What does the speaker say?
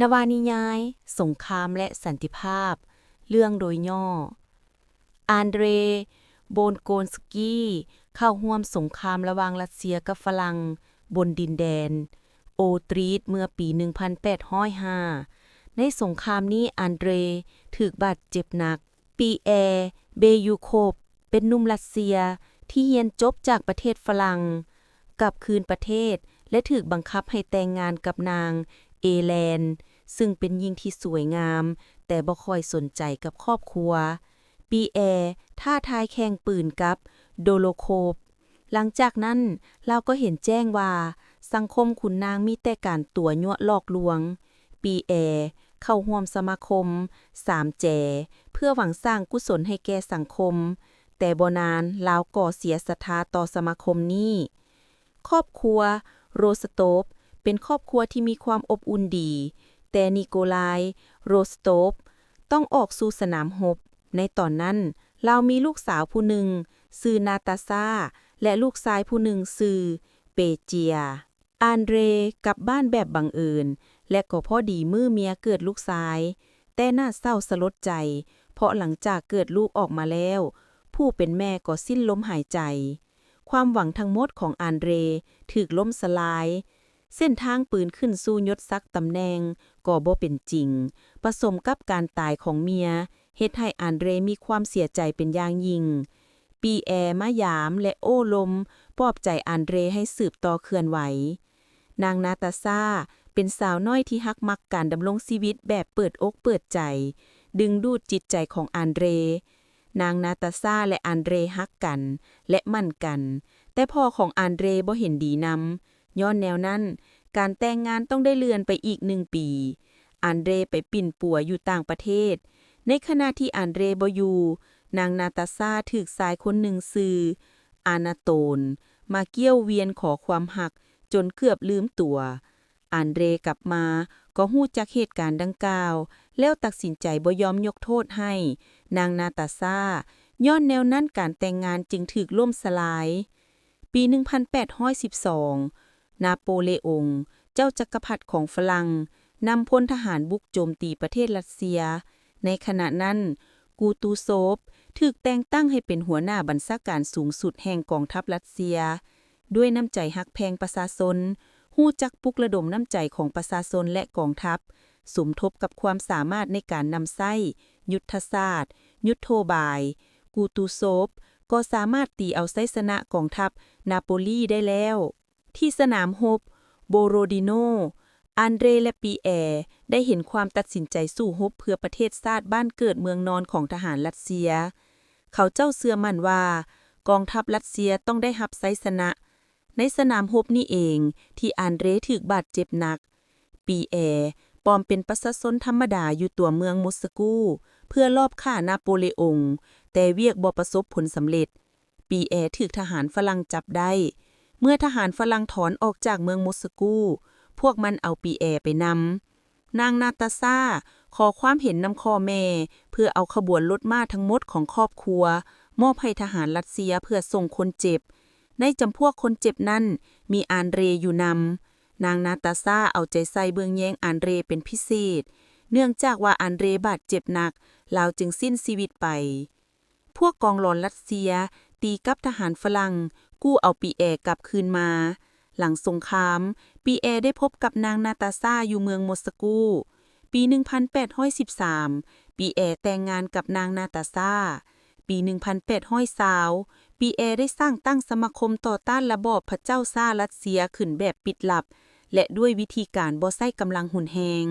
ນະວະນິຍາຍ ສົງຄາມ ແລະ ສັນຕິພາບ. ເລື່ອງໂດຍຫຍໍ້. ອານເດຣ ໂບນໂກນສກີ ເຂົ້າຮ່ວມສົງຄາມລະຫວ່າງຣັດເຊຍກັບຝຣັ່ງບົນດິນແດນໂອຕຣີດເມື່ອປີໜຶ່ງພັນແປດຮ້ອຍຫ້າ. ໃນສົງຄາມນີ້ ອານເດຣຖືກບາດເຈັບໜັກ. ປີແອ ເບຢູໂຄບ ເປັນໜຸ່ມຣັດເຊຍທີ່ຮຽນຈົບຈາກປະເທດຝຣັ່ງ ກັບຄືນປະເທດ ແລະ ຖືກບັງຄັບໃຫ້ແຕ່ງງານກັບນາງ ເອແລນ ຊຶ່ງເປັນຍິງທີ່ສວຍງາມ ແຕ່ບໍ່ຄ່ອຍສົນໃຈກັບຄອບຄົວ. ປີແອທ້າທາຍແຂ່ງປືນກັບໂດໂລໂຄບ. ຫຼັງຈາກນັ້ນ ລາວກໍເຫັນແຈ້ງວ່າສັງຄົມຂຸນນາງມີແຕ່ການຕົວະຍົວະຫຼອກລວງ. ປີແອເຂົ້າຮ່ວມສະມາຄົມສາມແຈ ເພື່ອຫວັງສ້າງກຸສົນໃຫ້ແກ່ສັງຄົມ, ແຕ່ບໍ່ນານລາວກໍເສຍສັດທາຕໍ່ສະມາຄົມນີ້. ຄອບຄົວໂຣສະໂຕບເປັນຄອບຄົວທີ່ມີຄວາມອົບອຸ່ນດີ, ແຕ່ນິໂກລາຍ ໂຣສະໂຕບ ຕ້ອງອອກສູ່ສະໜາມຮົບ. ໃນຕອນນັ້ນ ລາວມີລູກສາວຜູ້ໜຶ່ງຊື່ນາຕາຊາ ແລະ ລູກຊາຍຜູ້ໜຶ່ງຊື່ເປເຈຍ. ອານເດຣກັບບ້ານແບບບັງເອີນ ແລະ ກໍພໍດີມື້ເມຍເກີດລູກຊາຍ. ແຕ່ໜ້າເສົ້າສະຫຼົດໃຈ ເພາະຫຼັງຈາກເກີດລູກອອກມາແລ້ວ, ຜູ້ເປັນແມ່ກໍສິ້ນລົມຫາຍໃຈ. ຄວາມຫວັງທັງໝົດຂອງອານເດຣຖືກລົ້ມສະລາຍ. ເສັ້ນທາງປີນຂຶ້ນສູ່ຍົດສັກຕຳແໜ່ງກໍບໍ່ເປັນຈິງ, ປະສົມກັບການຕາຍຂອງເມຍ ເຮັດໃຫ້ອານເດຣມີຄວາມເສຍໃຈເປັນຢ່າງຍິ່ງ. ປີແອມາຢາມ ແລະ ໂອ້ລົມປອບໃຈອານເດຣໃຫ້ສືບຕໍ່ເຄື່ອນໄຫວ. ນາງນາຕາຊາເປັນສາວນ້ອຍທີ່ຮັກມັກການດຳລົງຊີວິດແບບເປີດອົກເປີດໃຈ, ດຶງດູດຈິດໃຈຂອງອານເດຣ. ນາງນາຕາຊາ ແລະ ອານເດຣຮັກກັນ ແລະ ໝັ້ນກັນ, ແຕ່ພໍ່ຂອງອານເດຣບໍ່ເຫັນດີນຳ. ຍ້ອນແນວນັ້ນ, ການແຕ່ງງານຕ້ອງໄດ້ເລື່ອນໄປອີກໜຶ່ງປີ. ອານເດຣໄປປິ່ນປົວຢູ່ຕ່າງປະເທດ. ໃນຂະນະທີ່ອານເດຣບໍ່ຢູ່, ນາງນາຕາຊາຖືກຊາຍຄົນໜຶ່ງຊື່ອານາໂຕນ ມາກ່ຽວວຽນຂໍຄວາມຮັກຈົນເກືອບລືມຕົວ. ອານເດຣກັບມາກໍຮູ້ຈັກເຫດການດັ່ງກ່າວ ແລ້ວຕັດສິນໃຈບໍ່ຍອມຍົກໂທດໃຫ້ນາງນາຕາຊາ. ຍ້ອນແນວນັ້ນ ການແຕ່ງງານຈຶ່ງຖືກລົ້ມສະລາຍ. ປີໜຶ່ງພັນແປດຮ້ອຍສິບສອງ ນາໂປເລອົງ ເຈົ້າຈັກກະພັດຂອງຝຣັ່ງ ນຳພົນທະຫານບຸກໂຈມຕີປະເທດຣັດເຊຍ. ໃນຂະນະນັ້ນ ກູຕູໂຊບ ຖືກແຕ່ງຕັ້ງໃຫ້ເປັນຫົວໜ້າບັນຊາການສູງສຸດແຫ່ງກອງທັບຣັດເຊຍ. ດ້ວຍນ້ຳໃຈຮັກແພງປະຊາຊົນ, ຮູ້ຈັກປຸກລະດົມນ້ຳໃຈຂອງປະຊາຊົນ ແລະ ກອງທັບ, ສົມທົບກັບຄວາມສາມາດໃນການນຳໃຊ້ຍຸດທະສາດ, ຍຸດໂທບາຍ, ກູຕູໂຊບ ກໍສາມາດຕີເອົາໄຊຊະນະກອງທັບນາໂປລີໄດ້ແລ້ວ. ທີ່ສະໜາມຮົບໂບໂຣດີໂນ, ອານເດຣ ແລະ ປີແອ ໄດ້ເຫັນຄວາມຕັດສິນໃຈສູ້ຮົບເພື່ອປະເທດຊາດບ້ານເກີດເມືອງນອນຂອງທະຫານຣັດເຊຍ. ເຂົາເຈົ້າເຊື່ອໝັ້ນວ່າກອງທັບຣັດເຊຍຕ້ອງໄດ້ຮັບໄຊຊະນະ. ໃນສະໜາມຮົບນີ້ເອງທີ່ອານເດຣຖືກບາດເຈັບໜັກ. ປີແອປອມເປັນປະຊາຊົນທຳມະດາຢູ່ຕົວເມືອງມົສກູ ເພື່ອລອບຂ້ານາໂປເລອົງ, ແຕ່ວຽກບໍ່ປະສົບຜົນສຳເລັດ. ປີແອຖືກທະຫານຝຣັ່ງຈັບໄດ້. ເມື່ອທະຫານຝຣັ່ງຖອນອອກຈາກເມືອງມົສກູ, ພວກມັນເອົາປີແອໄປນຳ. ນາງນາຕາຊາຂໍຄວາມເຫັນນຳພໍ່ແມ່ ເພື່ອເອົາຂະບວນລົດມ້າທັງໝົດຂອງຄອບຄົວມອບໃຫ້ທະຫານຣັດເຊຍເພື່ອສົ່ງຄົນເຈັບ. ໃນຈຳພວກຄົນເຈັບນັ້ນມີອານເດຣຢູ່ນຳ. ນາງນາຕາຊາເອົາໃຈໃສ່ເບິ່ງແຍງອານເດຣເປັນພິເສດ. ເນື່ອງຈາກວ່າອານເດຣບາດເຈັບໜັກ, ລາວຈຶ່ງສິ້ນຊີວິດໄປ. ພວກກອງຫຼອນຣັດເຊຍຕີກັບທະຫານຝຣັ່ງ, ກູ້ເອົາປີແອກັບຄືນມາ. ຫຼັງສົງຄາມ, ປີແອໄດ້ພົບກັບນາງນາຕາຊາຢູ່ເມືອງມົສກູ. ປີໜຶ່ງພັນແປດຮ້ອຍສິບສາມ, ປີແອແຕ່ງງານກັບນາງນາຕາຊາ. ປີໜຶ່ງພັນແປດຮ້ອຍຊາວ, ປີແອໄດ້ສ້າງຕັ້ງສະມາຄົມຕໍ່ຕ້ານລະບອບພະເຈົ້າຊາຣັດເຊຍຂຶ້ນແບບປິດລັບ ແລະ ດ້ວຍວິທີການບໍ່ໃຊ້ກຳລັງຮຸນແຮງ.